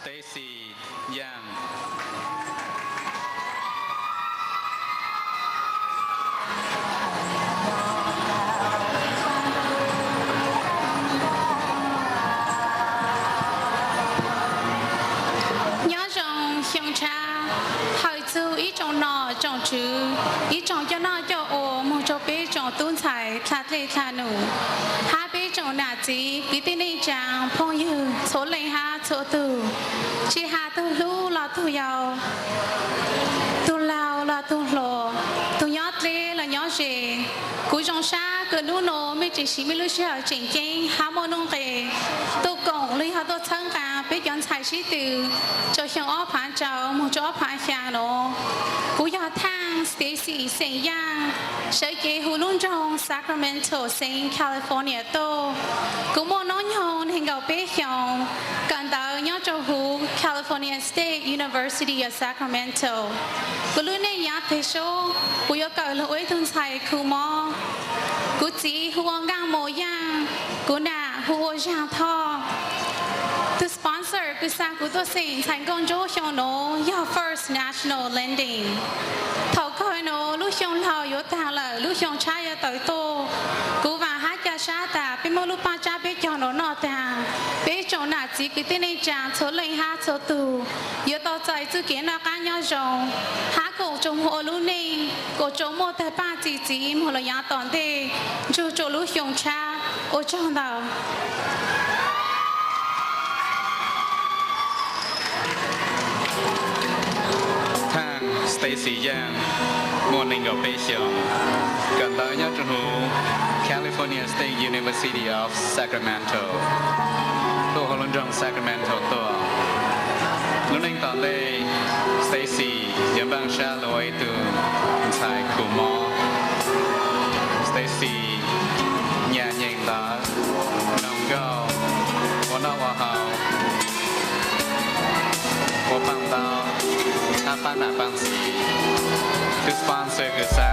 Stacy Yang. Nyob zoo xyoo tshab, hawm txug ib tsoom nom tsoom tswv, ib tsoom coj noj coj ua, moog rua peb tsoom tub ntxhais dlha dlej dlha num, hab peb tsoom nam txiv kwv tij neej tsaa phooj ywg txhua leej hab txhua tug, tsi has tug hlub los tug yau, tug laug los tug hluas, tug nyob dleb los nyob ze. Kuv zoo sab kws nub nua mej tseem siv mej lub sij hawm tseem ceeb hab muaj nuj nqes tuaj koom los yog tuaj txhawb nqaa peb cov ntxhais sib tw rua xyoo ob phaav rau moog rua ob phaav xyaa nuav. Kuv yog Thaaj Stacy xeem Yaaj, sawv cev huv lub nroog Sacramento xeev California tuaj. Kuv muaj noob nyoog neeg nkaum peb xyoos, kawm ntawv nyob rua huv California State University of Sacramento. Kuv lub neej yaav teg sub, kuv yuav kawm lug ua ib tug ntxhais khu mob. Kuv txiv hu ua Nkaaj Mus Yaaj, kuv nam hu ua Zaag Thoj. Tug sponsor kws xa kuv tuaj xeem ntxhais nkauj ntsuab xyoo nuav yog First National Lending. Thaum kawg nuav lub xyoo laug yuav taag lawm, lub xyoo tshab yuav tawm tuaj. Kuv vaam hab ca sab tas peb muab lub paaj tsab peb caug nuav noj taag, peb tsoom nam txiv kwv tij neej tsaa txhua leej hab txhua tug yuav tau txais txuj kev noj qaab nyob zoo, hab koom tsoom moog ua lub neej, koom tsoom muaj tawg paaj txi txiv moog lug yaav tom ntej, ntsug rua lub xyoo tshab. Ua tsaug ntau. Thaaj Stacy Yaaj, muaj neeg nkaum peb xyoos, kawm ntawv nyob rua huv California State University of Sacramento, tuaj huv lub nroog Sacramento tuaj. Lub neej tom ntej, Stacy yuav npaaj sab lug ua ib tug ntxhais khu mob. Stacy nyaam nyeem ntawv, noog nkauj, ua noj ua haus, ua paaj ntaub, hab paab nam paab txiv. Tug sponsor kws xa